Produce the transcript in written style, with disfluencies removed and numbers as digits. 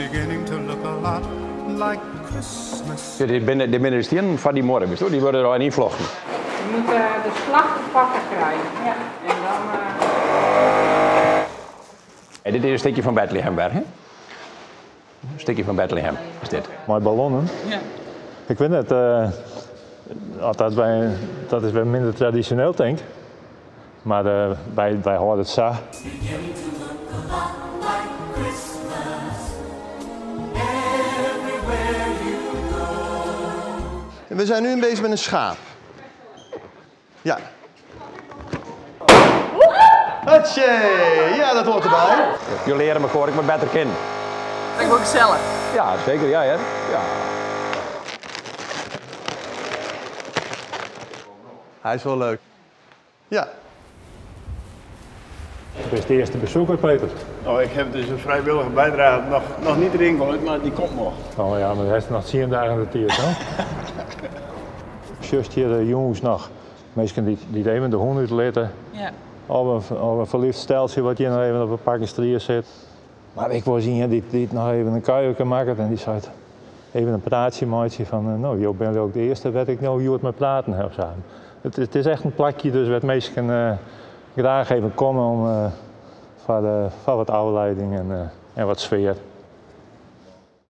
beginning to look a lot like Christmas. Dit binne, dit binne de stiennen foar dy muorre, witsto? Dy wurde der yn ynflochten. Je moet de slag te pakken krijgen. Ja. En dan. En dit is in stikje fan Bethlehem wer, hè? In stikje fan Bethlehem is dit. Mei ballonnen? Ja. Ik wit net, oft dat by, dat is wer minder tradisjoneel tink. Mar wy, wy hâlde it sa. We zijn nu bezig met een schaap. Ja. Hatsje! Ja, dat hoort erbij. Jo leare mekoar ek wat better kennen. Ek wol gesellich. Ja, seker. Ja, hear. Ja. Hij is wel leuk. Ja. Bist de earste besoeker, Peter? Oh, ik heb dus een vrijwillige bijdrage noch, noch niet erin gegooid, mar dy komt noch. Oh ja, mar hast noch tsien dagen de tiid, no? Sjochst hjir de jûns noch minsken dy't, dy't even de hûn útlitte. Ja. Of in, of in ferlyfd steltsje wat hjir noch even op 'e pakke strie sit. Mar ek wolris ien dy't, dy't noch even in kuierke makket en dy seit even in praatsje meitsje fan no, jo binne ook de earste wêr't ik no hjoed mei praten ha of sa. It, it is echt in plakje dus wêr't minsken graach even komme om foar, foar wat ôflieding en, en wat sfear.